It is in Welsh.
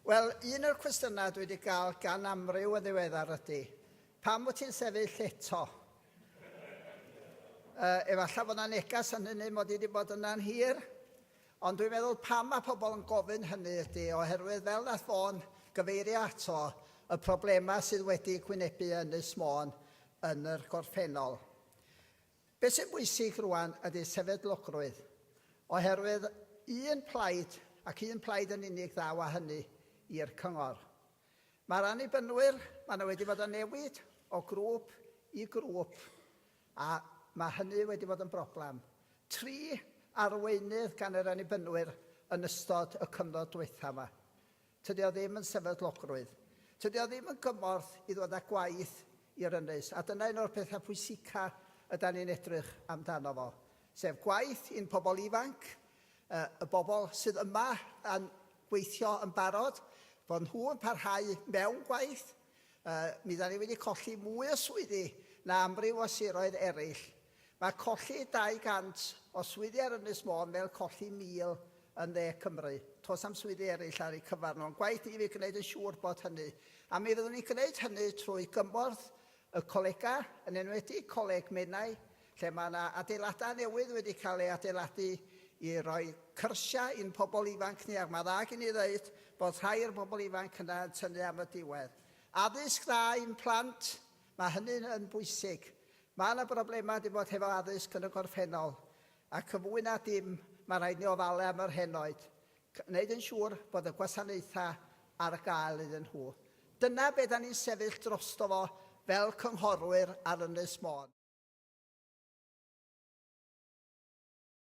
Wel, un o'r cwestiynau dwi wedi gael gan amryw yn ddiweddar ydy, pam wyt ti'n sefyll eto? Efallai fod 'na neges yn hynny mod i wedi bod yna'n hir, ond dwi'n meddwl pam mae pobl yn gofyn hynny ydy oherwydd fel nath Fôn gyfeirio ato, y problemau sydd wedi gwynebu Ynys Môn yn yr gorffennol. Be sy'n bwysig rwan ydy sefydlogrwydd, oherwydd un plaid ac un plaid yn unig ddaw â hynny i'r cyngor. Mae'r Annibynwyr, maen nhw wedi bod yn newid o grŵp i grŵp, a mae hynny wedi bod yn broblem. 3 arweinydd gan yr Annibynwyr yn ystod y cyfnod dwetha 'ma. Tydi o ddim yn sefydlogrwydd. Tydi o ddim yn gymorth i ddod â gwaith i'r ynys, a dyna un o'r pethau pwysica ydan ni'n edrych amdano fo, sef gwaith i'n pobl ifanc, y bobl sydd yma yn gweithio yn barod, bod nhw yn parhau mewn gwaith. Mi 'dan ni wedi colli mwy o swyddi na amryw o siroedd eraill. Mae colli 200 o swyddi ar Ynys Môn fel colli 1,000 yn dde Cymru. Does 'na'm swyddi eraill ar eu cyfer nhw, ond gwaith ni fydd gwneud yn siŵr bod hynny. A mi fyddwn ni'n gwneud hynny trwy gymorth y colegau, yn enwedig Coleg Menai, lle mae yna adeiladau newydd wedi cael eu adeiladu i roi cyrsiau i'n pobl ifanc ni, ac mae dda gen i ddeud bod rhai o'r bobl ifanc yna yn tynnu am y diwedd. Addysg dda i'n plant, mae hynny'n yn bwysig. Mae yna broblemau wedi bod hefo addysg yn y gorffennol, ac yn fwy na dim, mae rhaid ni ofalu am yr henoed, gwneud yn siŵr bod y gwasanaethau ar gael iddyn nhw. Dyna be da ni'n sefyll drosto fo fel cynghorwyr ar Ynys Môn.